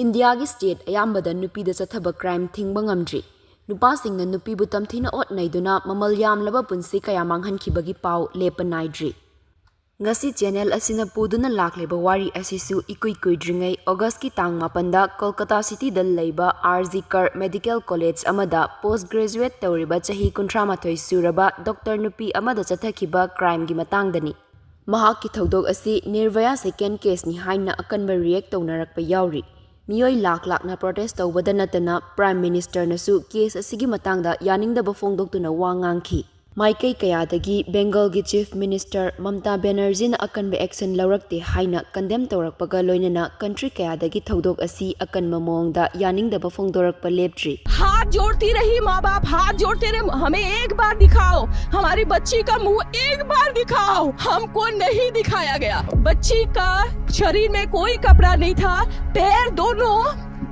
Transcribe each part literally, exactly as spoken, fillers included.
ꯏꯟꯗꯤꯌꯥꯒꯤ ꯁ꯭ꯇꯦꯠ ꯑꯌꯥꯝꯕꯗ ꯅꯨꯄꯤꯗ ꯆꯠꯊꯕ ꯀ꯭ꯔꯥꯏꯝ ꯊꯤꯡꯕ ꯉꯝꯗ꯭ꯔꯤ꯫ ꯅꯨꯄꯥꯁꯤꯡꯅ ꯅꯨꯄꯤꯕꯨ ꯇꯝꯊꯤꯅ ꯑꯣꯠ ꯅꯩꯗꯨꯅ ꯃꯃꯜ ꯌꯥꯝꯂꯕ ꯄꯨꯟꯁꯤ ꯀꯌꯥ ꯃꯥꯡꯍꯟꯈꯤꯕꯒꯤ ꯄꯥꯎ ꯂꯦꯞꯄ ꯅꯥꯏꯗ꯭ꯔꯤ꯫ ꯉꯁꯤ ꯆꯦꯅꯦꯜ ꯑꯁꯤꯅ ꯄꯨꯗꯨꯅ ꯂꯥꯛꯂꯤꯕ ꯋꯥꯔꯤ ꯑꯁꯤꯁꯨ ꯏꯀꯨꯏ ꯀꯨꯏꯗ꯭ꯔꯤꯉꯩ ꯑꯣꯒꯁꯀꯤ ꯇꯥꯡ ꯃꯥꯄꯟꯗ ꯀꯣꯜꯀꯇꯥ ꯁꯤꯇꯤꯗ ꯂꯩꯕ ꯑꯥꯔ ꯖꯤ ꯀꯔ ꯃꯦꯗꯤꯀꯦꯜ ꯀꯣꯂꯦꯖ ꯑꯃꯗ ꯄꯣꯁ ꯒ꯭ꯔꯦꯖꯨꯑꯦꯠ ꯇꯧꯔꯤꯕ ꯆꯍꯤ ꯀꯨꯟꯊ꯭ꯔꯥ ꯃꯥꯊꯣꯏ ꯁꯨꯔꯕ ꯗꯣꯛꯇꯔ ꯅꯨꯄꯤ ꯑꯃꯗ ꯆꯠꯊꯈꯤꯕ ꯀ꯭ꯔꯥꯏꯝꯒꯤ ꯃꯇꯥꯡꯗꯅꯤ꯫ ꯃꯍꯥꯛꯀꯤ ꯊꯧꯗꯣꯛ ꯑꯁꯤ ꯅꯤꯔꯚꯌꯥ ꯁꯦꯀꯦꯟ ꯀꯦꯁꯅꯤ ꯍꯥꯏꯅ ꯑꯀꯟꯕ ꯔꯤꯌꯦꯛ ꯇꯧꯅꯔꯛꯄ ꯌꯥꯎꯔꯤ꯫ ꯃꯤꯑꯣꯏ ꯂꯥꯈ ꯂꯥꯈꯅ ꯄ꯭ꯔꯣꯇꯦꯁ ꯇꯧꯕꯗ ꯅꯠꯇꯅ ꯄ꯭ꯔꯥꯏꯝ ꯃꯤꯅꯤꯁꯇꯔꯅꯁꯨ ꯀꯦꯁ ꯑꯁꯤꯒꯤ ꯃꯇꯥꯡꯗ ꯌꯥꯅꯤꯡꯗꯕ ꯐꯣꯡꯗꯣꯛꯇꯨꯅ ꯋꯥ ꯉꯥꯡꯈꯤ꯫ ꯃꯥꯏꯀꯩ ꯀꯌꯥꯗꯒꯤ ꯕꯦꯡꯒꯜꯒꯤ ꯆꯤꯐ ꯃꯤꯅꯤꯁꯇꯔ ꯃꯝꯇꯥ ꯕꯦꯅꯔꯖꯤꯅ ꯑꯀꯟꯕ ꯑꯦꯛꯁꯟ ꯂꯧꯔꯛꯇꯦ ꯍꯥꯏꯅ ꯀꯟꯗꯦꯝ ꯇꯧꯔꯛꯄꯒ ꯂꯣꯏꯅꯅ ꯀꯟꯇ꯭ꯔꯤ ꯀꯌꯥꯗꯒꯤ ꯊꯧꯗꯣꯛ ꯑꯁꯤ ꯑꯀꯟꯕ ꯃꯑꯣꯡꯗ ꯌꯥꯅꯤꯡꯗꯕ ꯐꯣꯡꯗꯣꯔꯛꯄ ꯂꯦꯞꯇ꯭ꯔꯤ꯫ हाथ जोड़ती रही माँ बाप, हाथ जोड़ते रहे, हमें एक बार दिखाओ, हमारी बच्ची का मुंह एक बार दिखाओ। हमको नहीं दिखाया गया। बच्ची का शरीर में कोई कपड़ा नहीं था, पैर दोनों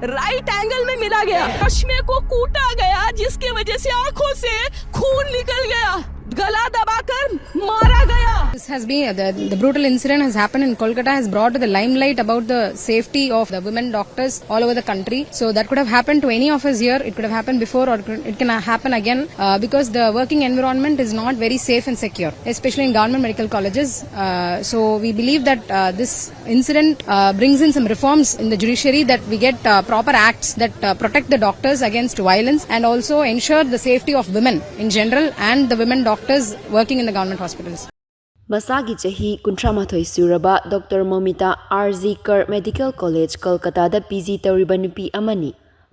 राइट एंगल में मिला गया, चश्मे को कूटा गया, जिसकी वजह से आंखों से खून निकल गया, गला दबाकर मारा गया। This has been, the, the brutal incident has happened in Kolkata, has brought to the limelight about the safety of the women doctors all over the country. So that could have happened to any of us here. It could have happened before, or it can happen again, uh, because the working environment is not very safe and secure, especially in government medical colleges. Uh, so we believe that, uh, this incident, uh, brings in some reforms in the judiciary, that we get, uh, proper acts that, uh, protect the doctors against violence and also ensure the safety of women in general and the women doctors working in the government hospitals. ꯃꯁꯥꯒꯤ ꯆꯍꯤ ꯀꯨꯟꯊ꯭ꯔꯥ ꯃꯥꯊꯣꯏ ꯁꯨꯔꯕ doctor ꯃꯣꯃꯤꯇꯥ R G ꯀꯔ medical college ꯀꯜꯀꯇꯥꯗ P G ꯇꯧꯔꯤꯕ ꯅꯨꯄꯤ ꯑꯃꯅꯤ꯫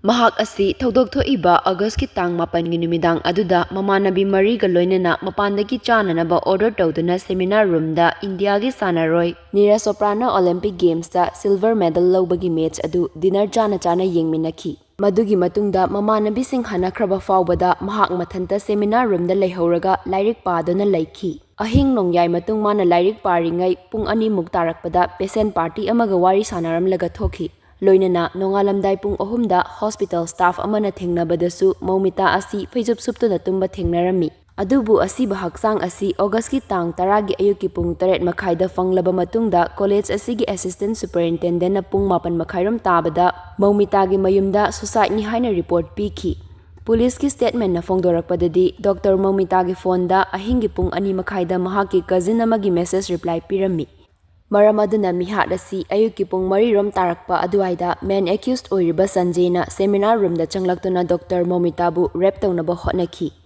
ꯃꯍꯥꯛ ꯑꯁꯤ ꯊꯧꯗꯣꯛ ꯊꯣꯛꯏꯕ ꯑꯣꯒꯁꯀꯤ ꯇꯥꯡ ꯃꯥꯄꯟꯒꯤ ꯅꯨꯃꯤꯗꯥꯡ ꯑꯗꯨꯗ ꯃꯃꯥꯟꯅꯕꯤ ꯃꯔꯤꯒ ꯂꯣꯏꯅꯅ ꯃꯄꯥꯟꯗꯒꯤ ꯆꯥꯅꯅꯕ ꯑꯣꯔꯗꯔ ꯇꯧꯗꯨꯅ ꯁꯦꯃꯤꯅꯥꯔ ꯔꯨꯝꯗ ꯏꯟꯗꯤꯌꯥꯒꯤ ꯁꯥꯟꯅꯔꯣꯏ ꯅꯤꯔꯖ ꯆꯣꯄ꯭ꯔꯥꯅ ꯑꯣꯂꯤꯝꯄꯤꯛ ꯒꯦꯝꯁꯇ ꯁꯤꯜꯚꯔ ꯃꯦꯗꯜ ꯂꯧꯕꯒꯤ ꯃꯦꯆ ꯑꯗꯨ ꯗꯤꯅꯔ ꯆꯥꯅ ꯆꯥꯅ ꯌꯦꯡꯃꯤꯟꯅꯈꯤ꯫ ꯃꯗꯨꯒꯤ ꯃꯇꯨꯡꯗ ꯃꯃꯥꯟꯅꯕꯤꯁꯤꯡ ꯍꯟꯅꯈ꯭ꯔꯕ ꯐꯥꯎꯕꯗ ꯃꯍꯥꯛ ꯃꯊꯟꯇ ꯁꯦꯃꯤꯅꯥꯔ ꯔꯨꯝꯗ ꯂꯩꯍꯧꯔꯒ ꯂꯥꯏꯔꯤꯛ ꯄꯥꯗꯨꯅ ꯂꯩꯈꯤ꯫ ꯑꯍꯤꯡ ꯅꯣꯡꯌꯥꯏ ꯃꯇꯨꯡ ꯃꯥꯅ ꯂꯥꯏꯔꯤꯛ ꯄꯥꯔꯤꯉꯩ ꯄꯨꯡ ꯑꯅꯤꯃꯨꯛ ꯇꯥꯔꯛꯄꯗ ꯄꯦꯁꯦꯟ ꯄꯥꯔꯇꯤ ꯑꯃꯒ ꯋꯥꯔꯤ ꯁꯥꯟꯅꯔꯝꯂꯒ ꯊꯣꯛꯈꯤ꯫ ꯂꯣꯏꯅꯅ ꯅꯣꯡꯉꯥꯜꯂꯝꯗꯥꯏ ꯄꯨꯡ ꯑꯍꯨꯝꯗ ꯍꯣꯁꯄꯤꯇꯥꯜ ꯁ꯭ꯇꯥꯐ ꯑꯃꯅ ꯊꯦꯡꯅꯕꯗꯁꯨ ꯃꯧꯃꯤꯇꯥ ꯑꯁꯤ ꯐꯩꯖꯨꯞ ꯁꯨꯞꯇꯨꯅ ꯇꯨꯝꯕ ꯊꯦꯡꯅꯔꯝꯃꯤ꯫ ꯑꯗꯨꯕꯨ ꯑꯁꯤꯕ ꯍꯛꯆꯥꯡ ꯑꯁꯤ Augustꯀꯤ ꯇꯥꯡ ꯇꯔꯥꯒꯤ ꯑꯌꯨꯛꯀꯤ ꯄꯨꯡ ꯇꯔꯦꯠ ꯃꯈꯥꯏꯗ ꯐꯪꯂꯕ ꯃꯇꯨꯡꯗ college ꯑꯁꯤꯒꯤ assistant superintendentꯅ ꯄꯨꯡ ꯃꯥꯄꯟ ꯃꯈꯥꯏꯔꯣꯝ ꯇꯥꯕꯗ ꯃꯧꯃꯤꯇꯥꯒꯤ ꯃꯌꯨꯝꯗ suicideꯅꯤ ꯍꯥꯏꯅ report ꯄꯤꯈꯤ꯫ Policeꯀꯤ statementꯅ ꯐꯣꯡꯗꯣꯔꯛꯄꯗꯗꯤ, Doctor ꯃꯧꯃꯤꯇꯥꯒꯤ phoneꯗ ꯑꯍꯤꯡꯒꯤ ꯄꯨꯡ ꯑꯅꯤ ꯃꯈꯥꯏꯗ ꯃꯍꯥꯛꯀꯤ cousin ꯑꯃꯒꯤ message reply ꯄꯤꯔꯝꯃꯤ꯫ ꯃꯔꯝ ꯑꯗꯨꯅ ꯃꯤꯍꯥꯠ ꯑꯁꯤ ꯑꯌꯨꯛꯀꯤ ꯄꯨꯡ ꯃꯔꯤꯔꯣꯝ ꯇꯥꯔꯛꯄ ꯑꯗꯨꯋꯥꯏꯗ main accused ꯑꯣꯏꯔꯤꯕ ꯁꯟꯖꯦꯅ seminar roomꯗ ꯆꯪꯂꯛꯇꯨꯅ Doctor ꯃꯧꯃꯤꯇꯥꯕꯨ rape ꯇꯧꯅꯕ ꯍꯣꯠꯅꯈꯤ꯫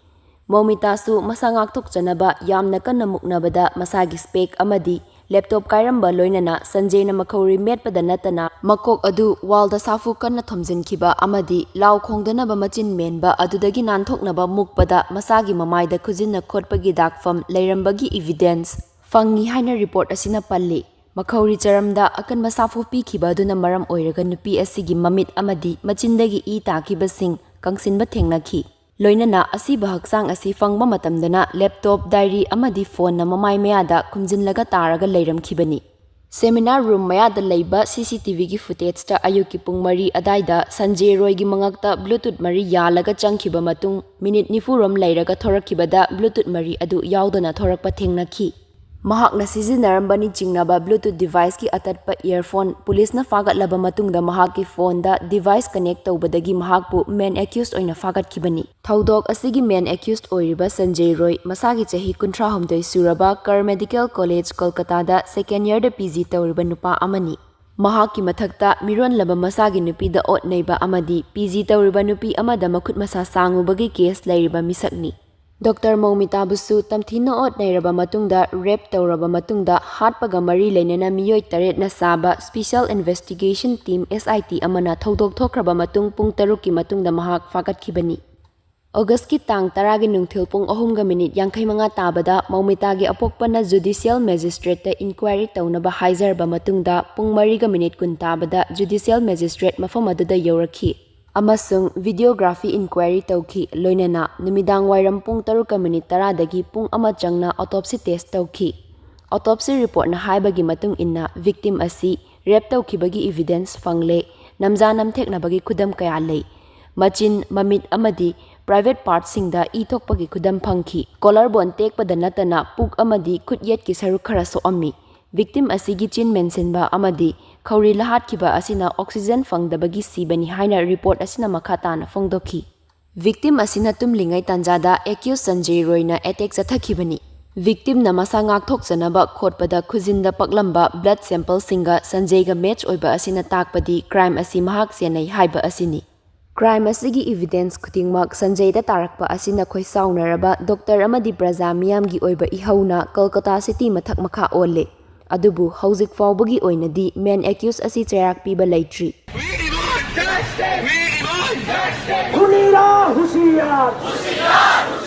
ꯃꯧꯃꯤꯇꯥꯁꯨ ꯃꯁꯥ ꯉꯥꯛꯊꯣꯛꯆꯅꯕ ꯌꯥꯝꯅ ꯀꯟꯅ ꯃꯨꯛꯅꯕꯗ ꯃꯁꯥꯒꯤ spec ꯑꯃꯗꯤ laptop ꯀꯥꯏꯔꯝꯕ ꯂꯣꯏꯅꯅ ꯁꯟꯖꯦꯅ ꯃꯈꯧꯔꯤ ꯃꯦꯠꯄꯗ ꯅꯠꯇꯅ ꯃꯀꯣꯛ ꯑꯗꯨ wallꯗ ꯁꯥꯐꯨ ꯀꯟꯅ ꯊꯣꯝꯖꯤꯟꯈꯤꯕ ꯑꯃꯗꯤ ꯂꯥꯎ ꯈꯣꯡꯗꯅꯕ ꯃꯆꯤꯟ ꯃꯦꯟꯕ ꯑꯗꯨꯗꯒꯤ ꯅꯥꯟꯊꯣꯛꯅꯕ ꯃꯨꯛꯄꯗ ꯃꯁꯥꯒꯤ ꯃꯃꯥꯏꯗ ꯈꯨꯖꯤꯟꯅ ꯈꯣꯠꯄꯒꯤ ꯗꯥꯛꯐꯝ ꯂꯩꯔꯝꯕꯒꯤ evidence ꯐꯪꯉꯤ ꯍꯥꯏꯅ report ꯑꯁꯤꯅ ꯄꯜꯂꯤ꯫ ꯃꯈꯧꯔꯤ ꯆꯔꯝꯗ ꯑꯀꯟꯕ ꯁꯥꯐꯨ ꯄꯤꯈꯤꯕ ꯑꯗꯨꯅ ꯃꯔꯝ ꯑꯣꯏꯔꯒ ꯅꯨꯄꯤ ꯑꯁꯤꯒꯤ ꯃꯃꯤꯠ ꯑꯃꯗꯤ ꯃꯆꯤꯟꯗꯒꯤ ꯏ ꯇꯥꯈꯤꯕꯁꯤꯡ ꯀꯪꯁꯤꯟꯕ ꯊꯦꯡꯅꯈꯤ꯫ ꯂꯣꯏꯅꯅ ꯑꯁꯤꯕ ꯍꯛꯆꯥꯡ ꯑꯁꯤ ꯐꯪꯕ ꯃꯇꯝꯗꯅ laptop, diary ꯑꯃꯗꯤ phoneꯅ ꯃꯃꯥꯏ ꯃꯌꯥꯗ ꯈꯨꯝꯖꯤꯜꯂꯒ ꯇꯥꯔꯒ ꯂꯩꯔꯝꯈꯤꯕꯅꯤ꯫ Seminar room ꯃꯌꯥꯗ ꯂꯩꯕ CCTVꯒꯤ footageꯇ ꯑꯌꯨꯛꯀꯤ ꯄꯨꯡ ꯃꯔꯤ ꯑꯗꯥꯏꯗ ꯁꯟꯖꯦ ꯔꯣꯏꯒꯤ ꯃꯉꯛꯇ Bluetooth ꯃꯔꯤ ꯌꯥꯜꯂꯒ ꯆꯪꯈꯤꯕ ꯃꯇꯨꯡ minute ꯅꯤꯐꯨꯔꯣꯝ ꯂꯩꯔꯒ ꯊꯣꯔꯛꯈꯤꯕꯗ Bluetooth ꯃꯔꯤ ꯑꯗꯨ ꯌꯥꯎꯗꯅ ꯊꯣꯔꯛꯄ ꯊꯦꯡꯅꯈꯤ꯫ ꯃꯍꯥꯛꯅ ꯁꯤꯖꯤꯟꯅꯔꯝꯕꯅꯤ ꯆꯤꯡꯅꯕ Bluetooth deviceꯀꯤ ꯑꯇꯠꯄ earphone꯫ Policeꯅ ꯐꯥꯒꯠꯂꯕ ꯃꯇꯨꯡꯗ ꯃꯍꯥꯛꯀꯤ phoneꯗ device connect ꯇꯧꯕꯗꯒꯤ ꯃꯍꯥꯛꯄꯨ main accused ꯑꯣꯏꯅ ꯐꯥꯒꯠꯈꯤꯕꯅꯤ꯫ ꯊꯧꯗꯣꯛ ꯑꯁꯤꯒꯤ main accused ꯑꯣꯏꯔꯤꯕ ꯁꯟꯖꯦ ꯔꯣꯏ ꯃꯁꯥꯒꯤ ꯆꯍꯤ ꯀꯨꯟꯊ꯭ꯔꯥꯍꯨꯝꯗꯣꯏ ꯁꯨꯔꯕ Kar Medical College ꯀꯣꯜꯀꯇꯥꯗ second yearꯗ PG ꯇꯧꯔꯤꯕ ꯅꯨꯄꯥ ꯑꯃꯅꯤ꯫ ꯃꯍꯥꯛꯀꯤ ꯃꯊꯛꯇ ꯃꯤꯔꯣꯜꯂꯕ ꯃꯁꯥꯒꯤ ꯅꯨꯄꯤꯗ ꯑꯣꯠ ꯅꯩꯕ ꯑꯃꯗꯤ PG ꯇꯧꯔꯤꯕ ꯅꯨꯄꯤ ꯑꯃꯗ ꯃꯈꯨꯠ ꯃꯁꯥ ꯁꯥꯡꯉꯨꯕꯒꯤ case ꯂꯩꯔꯤꯕ ꯃꯤꯁꯛꯅꯤ꯫ Doctor ꯃꯧꯃꯤꯇꯥꯕꯨꯁꯨ ꯇꯝꯊꯤꯅ ꯑꯣꯠ ꯅꯩꯔꯕ ꯃꯇꯨꯡꯗ rape ꯇꯧꯔꯕ ꯃꯇꯨꯡꯗ ꯍꯥꯠꯄꯒ ꯃꯔꯤ ꯂꯩꯅꯅ ꯃꯤꯑꯣꯏ ꯇꯔꯦꯠꯅ ꯁꯥꯕ Special Investigation Team, SIT, ꯑꯃꯅ ꯊꯧꯗꯣꯛ ꯊꯣꯛꯈ꯭ꯔꯕ ꯃꯇꯨꯡ ꯄꯨꯡ ꯇꯔꯨꯛꯀꯤ ꯃꯇꯨꯡꯗ ꯃꯍꯥꯛ ꯐꯥꯒꯠꯈꯤꯕꯅꯤ꯫ Augustꯀꯤ ꯇꯥꯡ ꯇꯔꯥꯒꯤ ꯅꯨꯡꯊꯤꯜ ꯄꯨꯡ ꯑꯍꯨꯝꯒ minute ꯌꯥꯡꯈꯩ ꯃꯉꯥ ꯇꯥꯕꯗ ꯃꯧꯃꯤꯇꯥꯒꯤ ꯑꯄꯣꯛꯄꯅ Judicial Magistrateꯇ inquiry ꯇꯧꯅꯕ ꯍꯥꯏꯖꯔꯕ ꯃꯇꯨꯡꯗ ꯄꯨꯡ ꯃꯔꯤꯒ minute ꯀꯨꯟ ꯇꯥꯕꯗ Judicial Magistrate ꯃꯐꯝ ꯑꯗꯨꯗ ꯌꯧꯔꯛꯈꯤ ꯑꯃꯁꯨꯡ videography inquiry ꯇꯧꯈꯤ꯫ ꯂꯣꯏꯅꯅ ꯅꯨꯃꯤꯗꯥꯡ ꯋꯥꯏꯔꯝ ꯄꯨꯡ ꯇꯔꯨꯛꯀ minute ꯇꯔꯥꯗꯒꯤ ꯄꯨꯡ ꯑꯃ ꯆꯪꯅ autopsy test ꯇꯧꯈꯤ꯫ Autopsy reportꯅ ꯍꯥꯏꯕꯒꯤ ꯃꯇꯨꯡ ꯏꯟꯅ victim ꯑꯁꯤ rape ꯇꯧꯈꯤꯕꯒꯤ evidence ꯐꯪꯂꯦ꯫ ꯅꯝꯖꯥ ꯅꯝꯊꯦꯛꯅꯕꯒꯤ ꯈꯨꯗꯝ ꯀꯌꯥ ꯂꯩ꯫ ꯃꯆꯤꯟ, ꯃꯃꯤꯠ ꯑꯃꯗꯤ private partꯁꯤꯡꯗ ꯏ ꯊꯣꯛꯄꯒꯤ ꯈꯨꯗꯝ ꯐꯪꯈꯤ꯫ Collar bone ꯇꯦꯛꯄꯗ ꯅꯠꯇꯅ ꯄꯨꯛ ꯑꯃꯗꯤ ꯈꯨꯠꯌꯦꯠꯀꯤ ꯁꯔꯨꯛ ꯈꯔ ꯁꯣꯛꯑꯝꯃꯤ꯫ Victim ꯑꯁꯤꯒꯤ ꯆꯤꯟ ꯃꯦꯟꯁꯤꯟꯕ ꯑꯃꯗꯤ ꯈꯧꯔꯤ ꯂꯍꯥꯠꯈꯤꯕ ꯑꯁꯤꯅ oxygen ꯐꯪꯗꯕꯒꯤ ꯁꯤꯕꯅꯤ ꯍꯥꯏꯅ report ꯑꯁꯤꯅ ꯃꯈꯥ ꯇꯥꯅ ꯐꯣꯡꯗꯣꯛꯈꯤ꯫ Victim ꯑꯁꯤꯅ ꯇꯨꯝꯂꯤꯉꯩ ꯇꯥꯟꯖꯥꯗ accused ꯁꯟꯖꯦ ꯔꯣꯏꯅ attack ꯆꯠꯊꯈꯤꯕꯅꯤ꯫ Victimꯅ ꯃꯁꯥ ꯉꯥꯛꯊꯣꯛꯆꯅꯕ ꯈꯣꯠꯄꯗ ꯈꯨꯖꯤꯟꯗ ꯄꯛꯂꯝꯕ blood sampleꯁꯤꯡꯒ ꯁꯟꯖꯦꯒ match ꯑꯣꯏꯕ ꯑꯁꯤꯅ ꯇꯥꯛꯄꯗꯤ crime ꯑꯁꯤ ꯃꯍꯥꯛ ꯆꯦꯟꯅꯩ ꯍꯥꯏꯕ ꯑꯁꯤꯅꯤ꯫ Crime ꯑꯁꯤꯒꯤ evidence ꯈꯨꯗꯤꯡꯃꯛ ꯁꯟꯖꯦꯗ ꯇꯥꯔꯛꯄ ꯑꯁꯤꯅ ꯈꯣꯏꯁꯥꯎꯅꯔꯕ doctor ꯑꯃꯗꯤ ꯄ꯭ꯔꯖꯥ ꯃꯤꯌꯥꯝꯒꯤ ꯑꯣꯏꯕ ꯏꯍꯧꯅ ꯀꯜꯀꯇꯥ city ꯃꯊꯛ ꯃꯈꯥ ꯑꯣꯜꯂꯦ꯫ ꯑꯗꯨꯕꯨ ꯍꯧꯖꯤꯛ ꯐꯥꯎꯕꯒꯤ ꯑꯣꯏꯅꯗꯤ main accused ꯑꯁꯤ ꯆꯩꯔꯥꯛ ꯄꯤꯕ ꯂꯩꯇ꯭ꯔꯤ꯫ ꯈꯨꯅꯤꯔꯥ ꯍꯨꯁꯤꯌꯥꯔ!